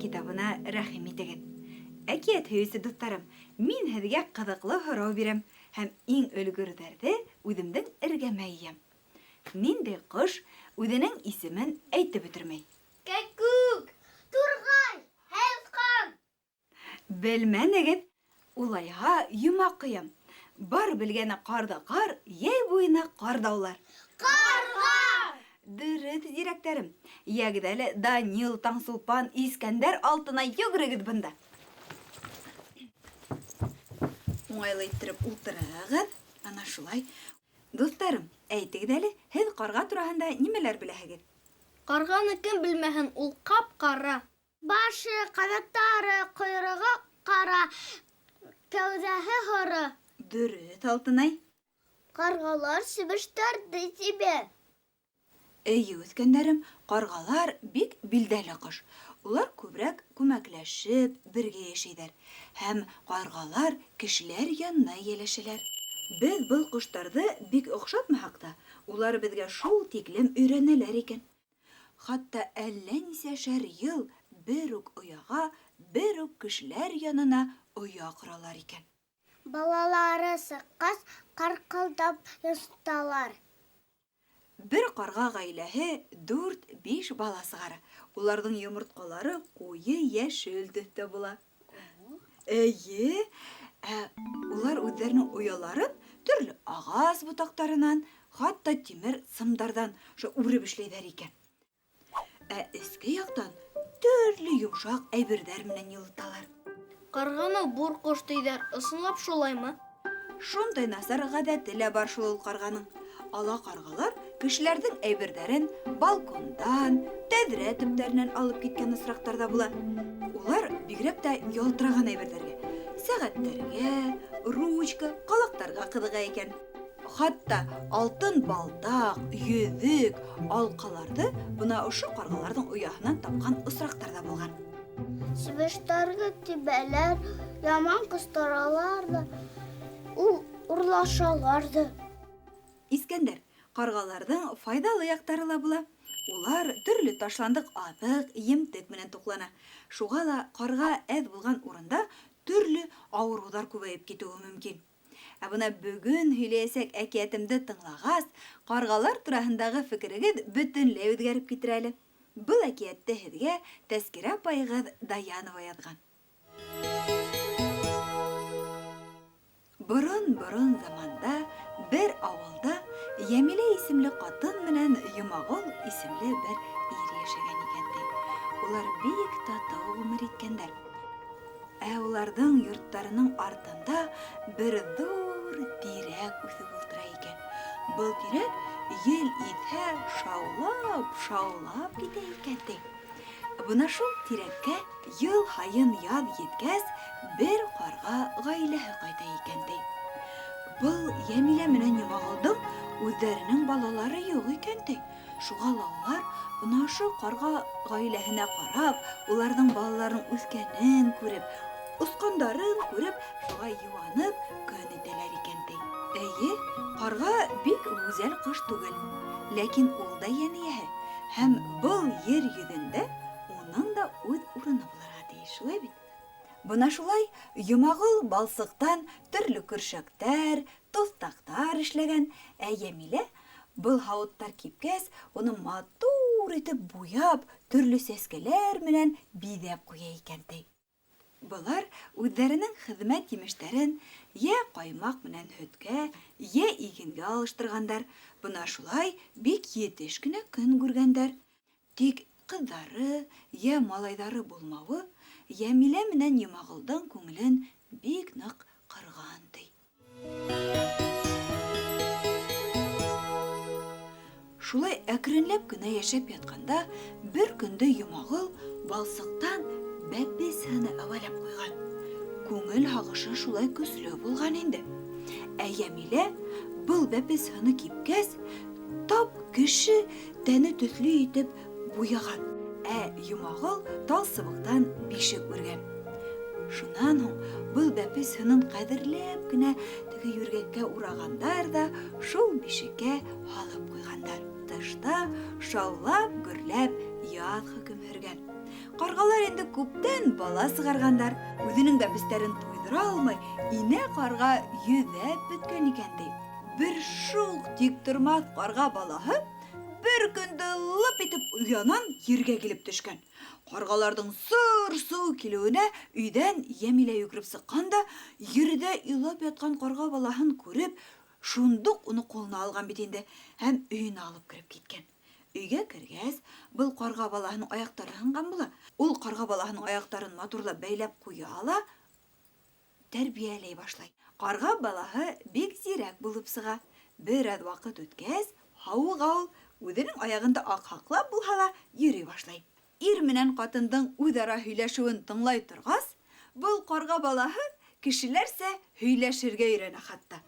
китабына рәхим итегеҙ. Әкиәт һөйөүсе дуҫтарым, мин һеҙгә ҡыҙыҡлы һорау бирәм һәм иң өлгөрҙәрҙе үҙемдең эргәмә йыям. Ниндәй ҡош үҙенең исемен әйтеп бөтөрмәй? Кәкүк! Турғай! Һайыҫҡан! Белмәнегеҙ? Улайһа, йомаҡ ҡоям. Бар белгәне ҡар ҙа ҡар, йәй буйына ҡар даулар. Ҡарға! Дөрөҫ, зирәктәрем. Йәгеҙ әле, Данил, Таңсулпан, Искәндәр, Алтынай, йүгерегеҙ бында. Уңайлы иттереп ултырығыҙ. Ана шулай. Дуҫтарым, әйтегеҙ әле, һеҙ ҡарға тураһында нимәләр беләһегеҙ? Ҡарғаны кем белмәһен, ул ҡап-ҡара. Башы, ҡанаттары, ҡойроғо ҡара, кәүҙәһе һоро. Дөрөҫ, Алтынай. Ҡарғалар себештәрҙе тибә. Эйе, үҫкәндәрем, ҡарғалар бик билдәле ҡош. Улар күберәк күмәкләшеп, бергә йәшәйҙәр. Һәм ҡарғалар кешеләр янына эйәләшәләр. Беҙ был ҡоштарҙы бик оҡшатмаһаҡ та, улар беҙгә шул тиклем өйрәнәләр икән. Хатта әллә нисәшәр йыл бер үк ояға, бер үк кешеләр янына оя ҡоралар икән. Балалары сыҡҡас, ҡарҡылдап йонсоталар. Бер ҡарға ғаиләһе дүрт-биш бала сығара. Уларҙың йомортҡалары ҡуйы йәшел төҫтә була. Эйе, ә улар үҙҙәренең ояларын төрлө ағас ботаҡтарынан, хатта тимер сымдарҙан ошо үреп эшләйҙәр икән. Ә эске яҡтан төрлө йомшаҡ әйберҙәр менән йылыталар. Ҡарғаны бур ҡош тиҙәр, ысынлап шулаймы? Шундай насар ғәҙәте лә бар шул ул ҡарғаның. Ала ҡарғалар кешеләрҙең әйберҙәрен балкондан, тәҙрә төптәренән алып киткән осраҡтар ҙа була. Улар бигерәк тә ялтыраған әйберҙәргә, сәғәттәргә, ручка, ҡалаҡтарға ҡыҙыға икән. Хатта алтын балдаҡ, йөҙөк, алҡаларҙы бына ошо ҡарғаларҙың ояһынан тапҡан осраҡтар ҙа булған. Себештәргә тибәләр, яман ҡыстыралар ҙа, урлашалар ҙа. Искәндәр, ҡарғаларҙың файҙалы яҡтары ла була. Улар төрлө ташландыҡ аҙыҡ, емтек менән туҡлана. Шуға ла ҡарға әҙ булған урында төрлө ауырыуҙар күбәйеп китеүе мөмкин. Ә бына бөгөн һөйләйәсәк әкиәтемде тыңлағас, ҡарғалар тураһындағы фекерегеҙ бөтөнләй үҙгәреп китер әле. Был әкиәтте һеҙгә Тәскирә апайығыҙ Даянова яҙған. Борон-борон заманда бер ауылда Йәмилә исемле ҡатын менән Йомағол исемле бер ир йәшәгән икән, ти. Улар бик татыу ғүмер иткәндәр. Ә уларҙың йорттарының артында бер ҙур тирәк үҫеп ултыра икән. Был тирәк ел иҫһә шаулап, шаулап китә икән, ти. Бына шул тирәккә йыл һайын яҙ еткәс, бер ҡарға ғаиләһе ҡайта икән, ти. Был Йәмилә менән Йомағолдоң үҙҙәренең балалары юҡ икән, ти. Шуға ла улар бына ошо ҡарға ғаиләһенә ҡарап, уларҙың балаларының үҫкәнен күреп, осҡандарын күреп, шуға йыуанып көн итәләр икән, ти. Эйе, ҡарға бик гүзәл ҡош түгел, ләкин ул да йән эйәһе. Һәм был ер йөҙөндә уның да үҙ урыны булырға тейеш, шулай бит? Бына шулай Йомағол балсыҡтан төрлө көршәктәр, туҫтаҡтар эшләгән, ә Йәмилә был һауыттар кипкәс, уны матур итеп буяп, төрлө сәскәләр менән биҙәп ҡуя икән, ти. Былар үҙҙәренең хеҙмәт емештәрен йә ҡаймаҡ менән һөткә, йә игенгә алыштырғандар. Бына шулай бик етеш кенә көн күргәндәр. Тик ҡыҙҙары йә малайҙары булмауы Йәмилә менән Йомағолдоң күңелен бик ныҡ ҡырған, ти. Шулай әкренләп кенә йәшәп ятҡанда, бер көндө Йомағол балсыҡтан бәпес һыны әүәләп ҡуйған. Күңел һағышы шулай көслө булған инде. Ә Йәмилә был бәпес һыны кипкәс, тап кеше тәне төҫлө итеп буяған. Ә Йомағол тал сыбыҡтан бишек үргән. Шунан һуң был бәпес һынын ҡәҙерләп кенә теге йүргәккә урағандар ҙа шул бишеккә һалып ҡуйғандар. Тышта шаулап, гөрләп яҙ хөкөм һөргән. Ҡарғалар инде күптән бала сығарғандар. Үҙенең бәпестәрен туйҙыра алмай, инә ҡарға йөҙәп бөткән икән, ти. Бер шуҡ тиктормаҫ ҡарға балаһы бер көндө лып итеп оянан ергә килеп төшкән. Ҡарғаларҙың сыр-сыу килеүенә өйҙән Йәмилә йүгереп сыҡҡан да, ерҙә илап ятҡан ҡарға балаһын күреп, шундуҡ уны ҡулына алған бит инде һәм өйөнә алып кереп киткән. Өйгә кергәс, был ҡарға балаһының аяҡтары һынған була. Ул ҡарға балаһының аяҡтарын матурлап бәйләп ҡуя ла, тәрбиәләй башлай. Ҡарға балаһы бик зирәк булып сыға. Бер аҙ ваҡыт үткәс, һауыға ул, үҙенең аяғында аҡһаҡлап булһа ла йөрөй башлай. Ир менән ҡатындың үҙ-ара һөйләшеүен тыңлай торғас, был ҡарға балаһы кешеләрсә һөйләшергә өйрәнә хатта.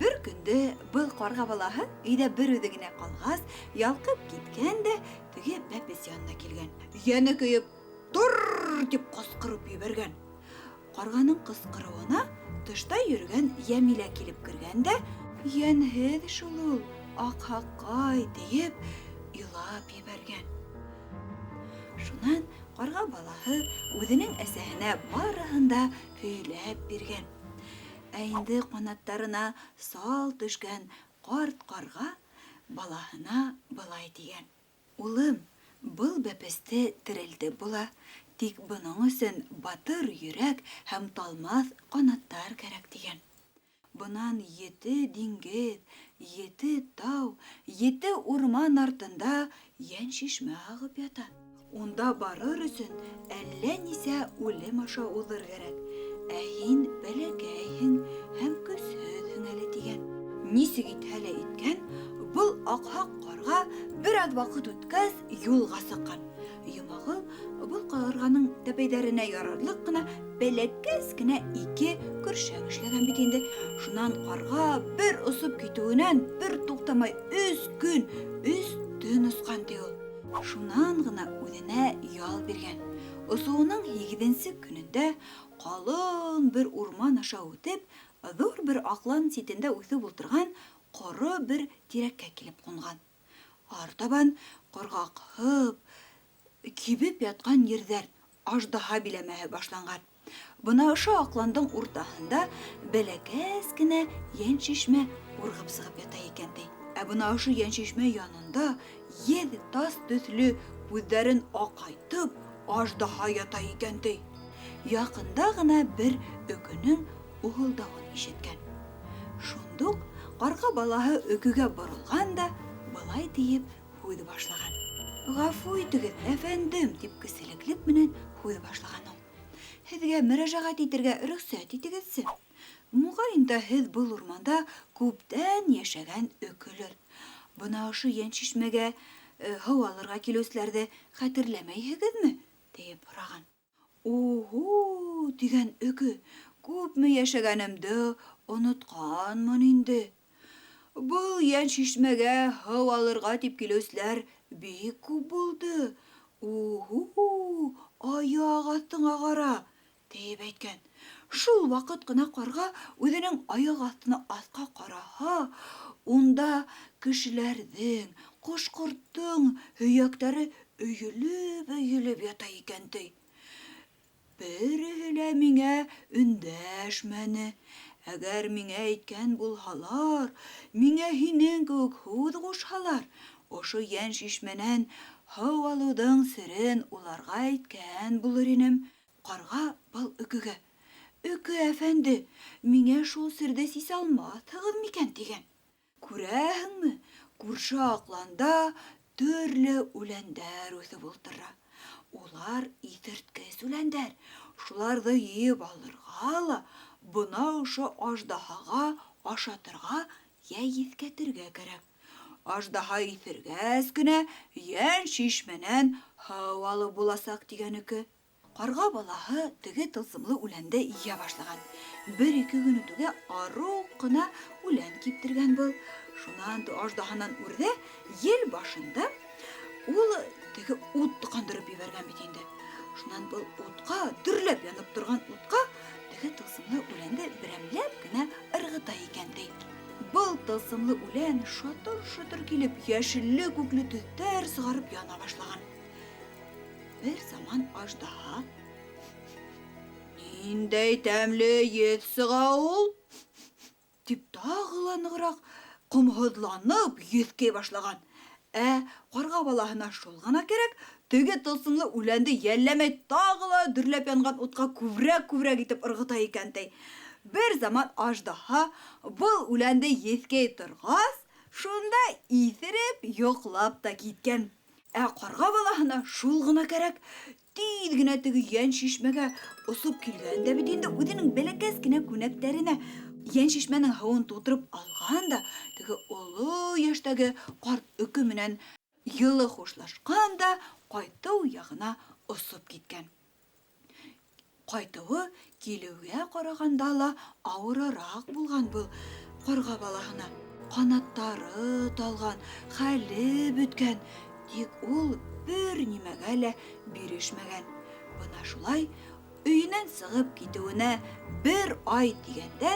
Бер көндө был ҡарға балаһы өйҙә бер үҙе генә ҡалғас, ялҡып киткән дә теге бәпес янына килгән. Йәне көйөп, Тор! дип ҡысҡырып ебәргән. Ҡарғаның ҡысҡырыуына тышта йөрөгән Йәмилә килеп кергән дә, Йәнһеҙ шул ул, аҡһаҡай, тиеп илап ебәргән. Шунан ҡарға балаһы үҙенең әсәһенә барыһын да һөйләп биргән. Ә инде ҡанаттарына сал төшкән ҡарт ҡарға балаһына былай тигән. Улым, был бәпесте терелтеп була, тик бының өсөн батыр йөрәк һәм талмаҫ ҡанаттар кәрәк, тигән. Бынан ете диңгеҙ, ете тау, ете урман артында Йәншишмә ағып ята. Унда барыр өсөн әллә нисә үлем аша уҙыр кәрәк. Ә һин бәләкәйһең һәм көсһөҙһөң әле, тигән. Нисек итһә лә иткән, был аҡһаҡ ҡарға бер аҙ ваҡыт үткәс, юлға сыҡҡан. Йомағол был ҡарғаның тәпәйҙәренә ярарлыҡ ҡына бәләкәс кенә ике көршәк эшләгән бит инде. Шунан ҡарға бер осоп китеүенән бер туҡтамай өс көн, өс төн осҡан, ти ул. Шунан ғына үҙенә ял биргән. Осоуының һигеҙенсе көнөндә ҡалын бер урман аша үтеп, ҙур бер аҡлан ситендә үҫеп ултырған ҡоро бер тирәккә килеп ҡунған. Артабан ҡорғаҡһып, кибеп ятҡан ерҙәр, аждаһа биләмәһе башланған. Бына ошо аҡландың уртаһында бәләкәс кенә йәншишмә урғып сығып ята икән, ти. Ә бына ошо йәншишмә янында еҙ тас төҫлө күҙҙәрен аҡайтып аждаһа ята икән, ти. Яҡында ғына бер өкөнөң уһылдауын ишеткән. Шундуҡ ҡарға балаһы өкөгә боролған да былай тиеп һүҙ башлаған. Ғәфү итегеҙ, әфәндем, тип кеселеклек менән һүҙ башлаған ул. Һеҙгә мөрәжәғәт итергә рөхсәт итегеҙсе. Моғайын да һеҙ был урманда күптән йәшәгән өкөлөр. Бына ошо йәншишмәгә һыу алырға килеүселәрҙе хәтерләмәйһегеҙме? тиеп һораған. Уһу, тигән өкө, күпме йәшәгәнемде онотҡанмын инде. Был йәншишмәгә һыу алырға тип килеүселәр бик күп булды. Уһу, аяҡ аҫтыңа ҡара, тиеп әйткән. Шул ваҡыт ҡына ҡарға үҙенең аяҡ аҫтына аҫҡа ҡараһа, унда кешеләрҙең, ҡош-ҡорттоң һөйәктәре өйөлөп-өйөлөп ята икән, ти. Береһе лә миңә өндәшмәне. Әгәр миңә әйткән булһалар, миңә һинең кеүек һүҙ ҡушһалар, ошо йәншишмәнән һыу алыуҙың серен уларға әйткән булыр инем. Ҡарға был өкөгә: Өкө әфәнде, миңә шул серҙе сисә алмаҫһығыҙ микән? тигән. Күрәһеңме, күрше аҡланда төрлө үләндәр үҫеп ултыра. Улар иҫерткес үләндәр. Шуларҙы йыйып алырға ла, бына ошо аждаһаға ашатырға йә еҫкәтергә кәрәк. Аждаһа иҫергәс кенә йән шишмәнән һыу алып буласаҡ, тигән өкө. Ҡарға балаһы теге тылсымлы үләнде йыя башлаған. Бер-ике көн үтүгә арыу ҡына үлән киптергән был. Шунан аждаһанан үрҙә ел башында ул теге ут тоҡандырып ебәргән бит инде. Шунан был утҡа, дөрләп янып торған утҡа теге тылсымлы үләнде берәмләп кенә ырғыта икән, ти. Был тылсымлы үлән шатыр-шытыр килеп, йәшелле-күкле төҫтәр сығарып яна башлаган. Бер заман аждаһа: "Ниндәй тәмле еҫ сыға ул?" дип тағы ла нығыраҡ ҡомһоҙланып еҫкәй башлаган. Ә ҡарға балаһына шул ғына кәрәк, теге тылсымлы үләнде йәлләмәй тағы ла дөрләп янған утҡа күберәк-күберәк итеп ырғыта икән, ти. Бер заман аждаһа был үләнде еҫкәй торғас, шунда иҫереп йоҡлап та киткән. Ә ҡарға балаһына шул ғына кәрәк, тиҙ генә теге йән шишмәгә осоп килгән дә бит инде үҙенең бәләкәс кенә күнәктәренә йән шишмәнең һыуын тутырып алған да, теге оло йәштәге ҡарт өкө менән йылы хушлашҡан да ҡайтыу яғына осоп киткән. Ҡайтыуы килеүгә ҡарағанда ла ауырыраҡ булған был ҡарға балаһына. Ҡанаттары талған, хәле бөткән, тик ул бер нимәгә лә бирешмәгән. Бына шулай өйөнән сығып китеүенә бер ай тигәндә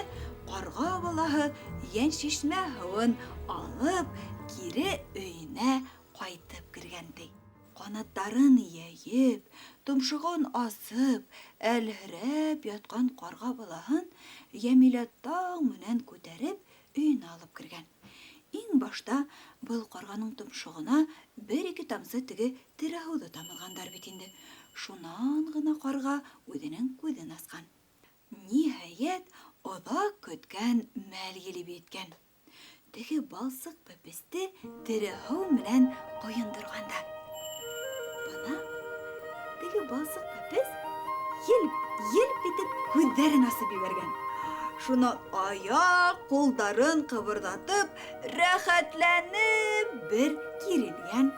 ҡарға балаһы йәншишмә һыуын алып кире өйөнә ҡайтып кергән ти. Ҡанаттарын йәйеп, томшоғон асып, әлһерәп ятҡан ҡарға балаһын Йәмилә таң менән күтәреп өйөнә алып кергән. Иң башта был ҡарғаның томшоғона бер-ике тамсы теге тере һыуҙы тамыҙғандар бит инде. Шунан ғына ҡарға үҙенең күҙен асҡан. Ниһайәт, оҙаҡ көткән мәл килеп еткән. Теге балсыҡ бәпесте тере һыу менән ҡойондорғандар. Бына теге балсыҡ бәпес елп-елп итеп күҙҙәрен асып ебәргән. Шунан аяҡ, ҡулдарын ҡыбырҙатып, рәхәтләнеп бер кирелгән.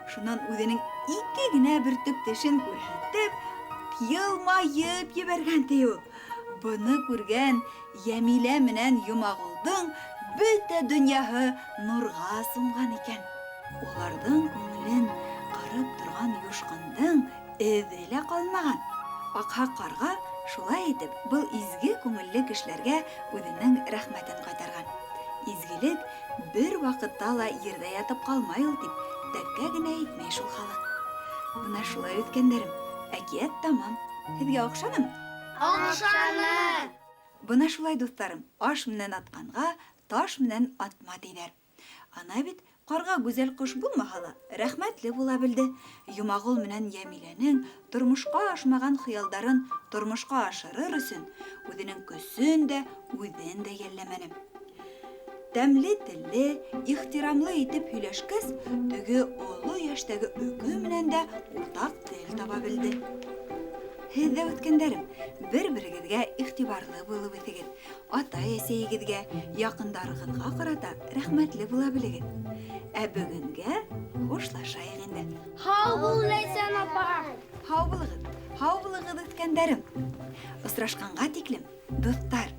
Шунан үҙенең ике генә бөртөк тешен күрһәтеп, йылмайып ебәргән ти ул. Быны күргән Йәмилә менән Йомағолдоң бөтә донъяһы нурға сумған икән. Уларҙың күңелен ҡырып торған юшҡындың эҙе лә ҡалмаған. Аҡһаҡ ҡарға шулай итеп был изге күңелле кешеләргә үҙенең рәхмәтен ҡайтарған. Изгелек бер ваҡытта ла ерҙә ятып ҡалмай ул, тип тәккә генә әйтмәй шул халыҡ. Бына шулай, үҫкәндәрем, әкиәт тамам. Һеҙгә оҡшанымы? Оҡшаны! Бына шулай, дуҫтарым, аш менән атҡанға таш менән атма, тиҙәр. Ана бит ҡарға гүзәл ҡош булмаһа ла, рәхмәтле була белде. Йомағол менән Йәмиләнең тормошҡа ашмаған хыялдарын тормошҡа ашырыр өсөн үҙенең көсөн дә, үҙен дә йәлләмәне. Тәмле телле, ихтирамлы итеп һөйләшкәс, теге оло йәштәге өкө менән дә уртаҡ тел таба белде. Һеҙ ҙә, үҫкәндәрем, бер-берегеҙгә иғтибарлы булып үҫегеҙ. Атай-әсәйегеҙгә, яҡындарығыҙға ҡарата рәхмәтле була белегеҙ. Ә бөгөнгә хушлашайыҡ инде. Һау бул, Ләйсән апа! Һау булығыҙ, һау булығыҙ, үҫкәндәрем. Осрашҡанға тиклем, дуҫтар!